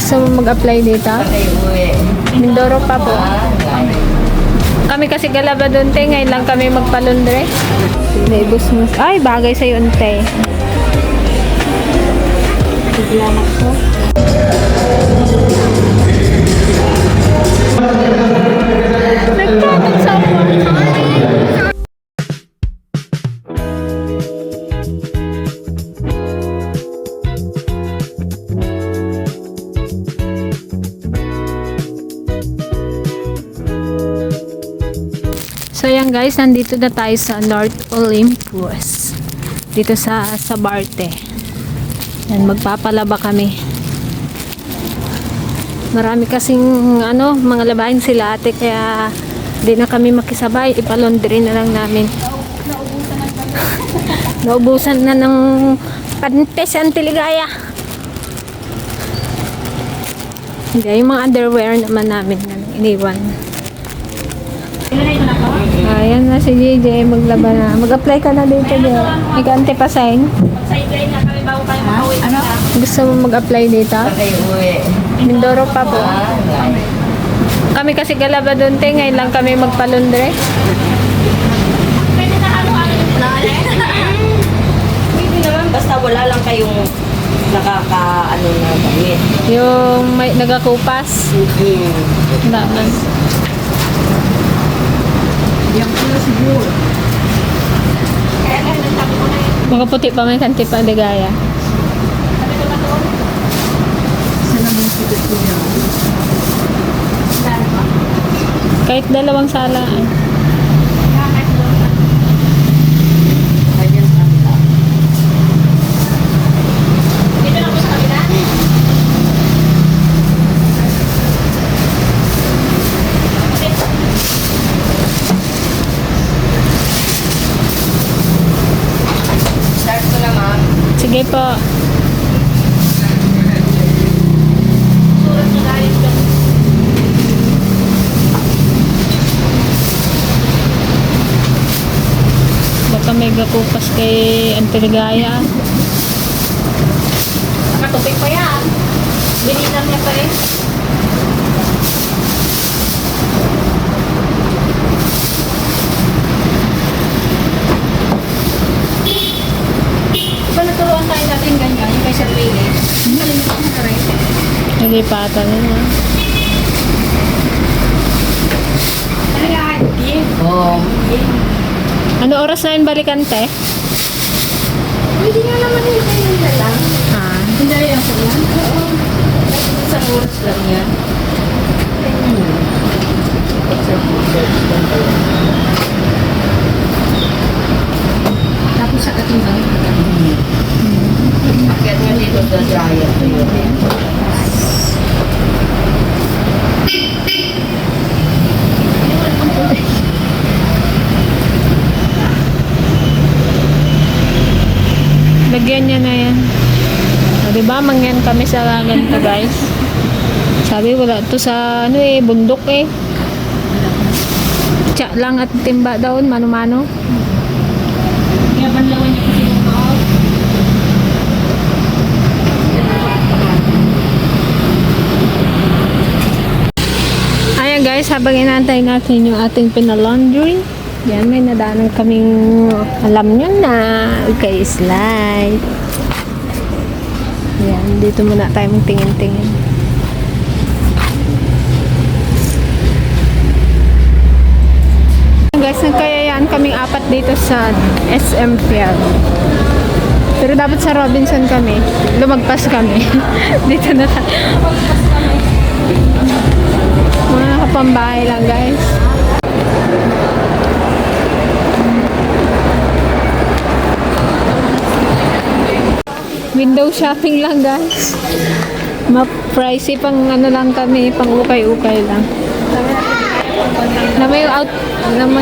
Gusto mo mag-apply dito? Mindoro pa po. Kami kasi galaba doon, te. Ngayon lang kami magpalundre. Naibos mo. Ay, bagay sa'yo, ante. Salamat po. Nagtatag sa So yan guys, nandito na tayo sa North Olympus. Dito sa Barte. Yan, magpapalaba kami. Marami kasing mga labahin sila ate, kaya di na kami makisabay. Ipalondry na lang namin. Naubusan na ng pantes ang Tiligaya. Hindi, yung mga underwear naman namin na iniwan. Ayan na si JJ, maglaba na. Mag-apply ka na dito, JJ. Ika-ante pa sign. Sideline na kami bago kayo makauwi. Ano? Gusto mo mag-apply dito? Mindoro pa po. Kami kasi galaba doon, te. Ngayon lang kami magpalundre. Pwede na ano-ano yung plano. Pwede naman, basta wala lang kayong nakaka-ano na damit. Yung may nagakupas. Daman. Yan pala siguro. Kaya ngayon, nagsabi ko na yun. Mga puti pa, may kanti pa, Ligaya. Sabi ko na doon. Sana mong sigat ko yan. Dahil pa. Kahit dalawang sala. Kahit doon. Ganyan kanta. Dito na po sa kabila. Start ko na, ma'am. Sige po. Surat na galing doon. Baka may gakupas kay Antiligaya. Nakatupig pa yan. Binilang niya pa eh. Diba naturuan tayo natin ganyan, yung kay Sir Willie? Nalimutan ko na rin. Nalipatan na. Ano yan? Oh. Ano oras na yung balikan, te? Pwede nga naman yung kayo na lang. Ah. Hindi rin ako yan. Oo. Isang oras lang yan. Tapos sa katimbang. Akyat nyo dito sa dryer ko yun. Lagyan niya na yan. O, diba? Mangyan kami sa ganito, guys. Sabi, wala to sa, bundok eh. Tsa lang at timba daw, mano-mano. Kaya banlawan niya kasi yung mga Ayan guys, habang inaantay natin yung ating pinalaundry, yan, may nadaanan kaming, alam nyo na, kay slide. Yan, dito muna tayo magtingin-tingin. Guys, nagkayayaan kaming apat dito sa SM Fair. Pero dapat sa Robinson kami. Lumagpas kami. Dito na tayo. Mga nakapambahay lang, guys. Window shopping lang, guys. Ma-pricey pang lang kami, pang ukay-ukay lang. Na may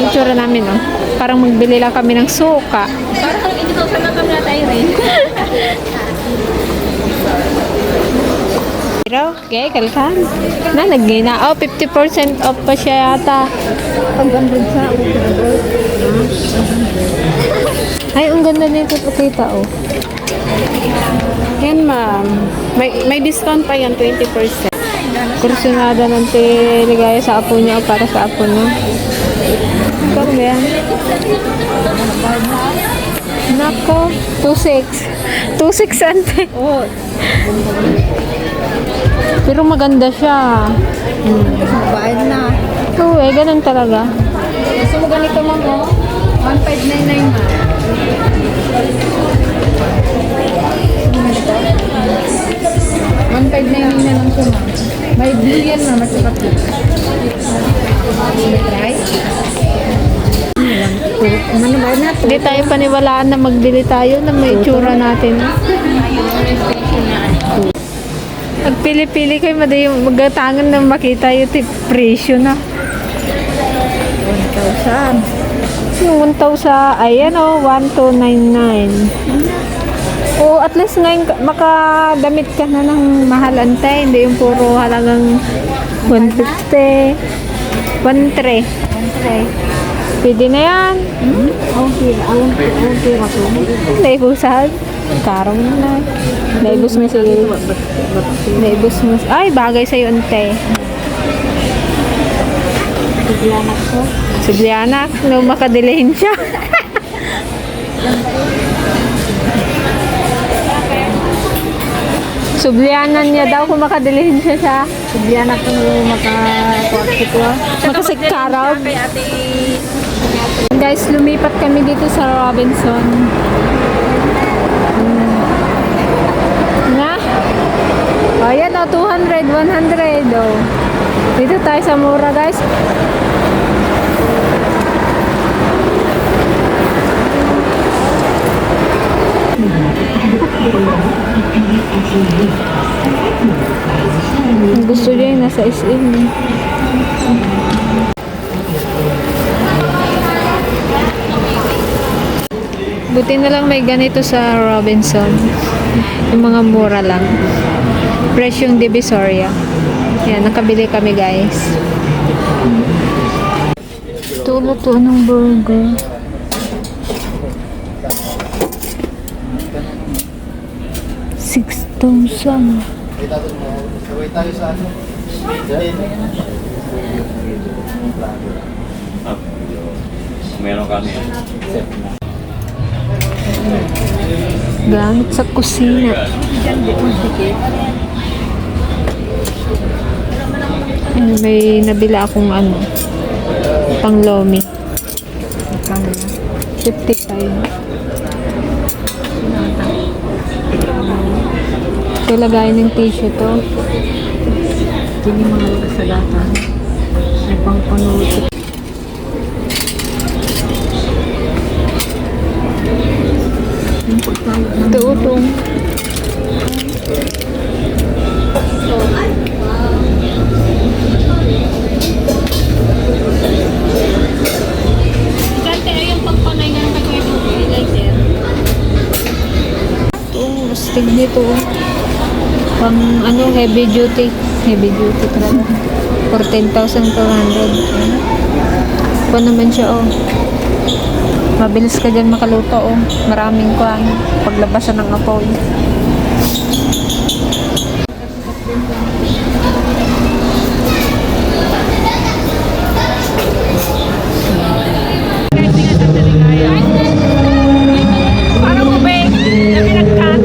itsura namin, no? Parang magbili lang kami ng suka. parang ito sa kami na tayo rin. Okay, kalkan. Na, nagina. Oh, 50% off pa siya yata. Pag andun sa Ay, ang ganda nito pakita, oh. Yan, ma'am. May discount pa yan, 20%. Kursunada ng ligaya sa apo niya o para sa apo niya. Ikaw ba yan? Nako, 2.6. 2.6 ante. Oo. Pero maganda siya. Bayad na. Oo ganun talaga. Gusto mo ganito mo mo? 1599 na. Ganito? 1599 na lang siya ma. May blue yan na, masipat na. Try? Ano ba na? Hindi tayo paniwalaan na magbili tayo na may itsura natin. Pagpili-pili kayo, madi yung magatangan na makita yung presyo na. 1,000. Yung 1,000, ayan o, 1,299. O at least ngayon, makadamit ka na ng mahal antay. Hindi yung puro halagang 150, 1,300. Pwede na yan. Ang pira ko. Naibusan. Karong na. Naibus mo sige. Naibus mo. Ay, bagay sa'yo ante. Sublianak ko. Sublianak, no makadilahin siya. Sublianan niya daw kung makadilahin siya sa Sublianak ko maka-kwarto ko. makasikaraw. Kay ate Guys, lumipat kami dito sa Robinson. Na? O, yan o, 200, 100 o. Dito tayo sa mura, guys. Gusto niya yung nasa SM. Buti na lang may ganito sa Robinson. Yung mga mura lang. Presyong Divisoria. Yan, nakabili kami guys. Tulot to ng burger. $6,000. Sabay tayo sa ano? Meron kami. Gamit sa kusina. Ano, may nabila akong ano, pang lomi. 55. Ito lagay ng tissue to. Kini mga kasalatan. Ay pang panulit. Ito utong. Gante ay yung pagpanay nga ng kagawin lighter. Ito, astig nito. Pang ano, heavy duty. Heavy duty talaga. 14,200. Pa naman siya, oh. Mabilis ka dyan makaluto, oh. Maraming kuhan. Paglabasan ng apoy. Parang mo, babe. Dami nagkat.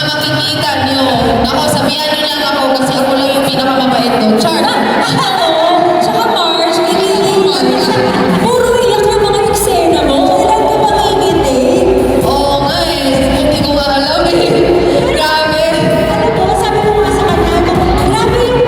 makikita nyo. Ako, sabihan nyo lang ako kasi ako lang yung pinakamabait doon. Char! Oo! Tsaka Mars, ililiwan. Puro iyak yung mga eksena mo. Kailan ka ba ngingiti? Oo nga eh. Hindi ko nga alam eh. Grabe. Ano po? Sabi ko nga sa kanya, grabe yung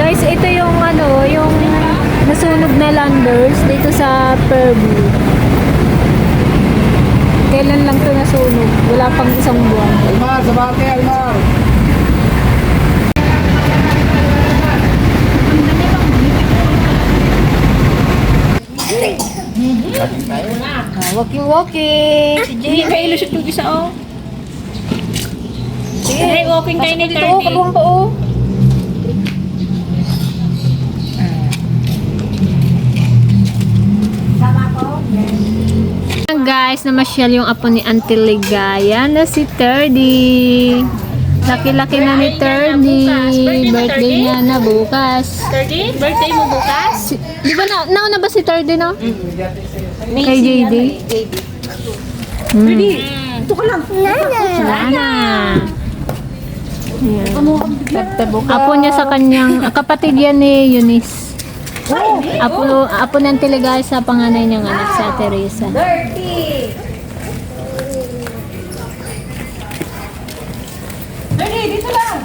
Guys, ito yung ano, yung nasunog na landers dito sa Pearbu. Kailan lang to nasunog? Wala pang isang buwan. Almar, sa bate, Almar. Walking. Si Jay. May ilusot yung isa, oh. Sige, Ay, walking tayo ni dito, 30. kabong pa, oh. Ayan, guys, namasyal yung apo ni Auntie Ligaya na si Terdy. Laki-laki na ni Terdy. Birthday niya na bukas. 30? Birthday mo bukas? Di ba nauna ba si Terdy, no? Kay JD? Ito ka lang. Nana. Apo niya sa kanyang, kapatid yan ni Eunice. Apo ng Tiligay sa panganay niyang anak sa Teresa. Dali, dito lang.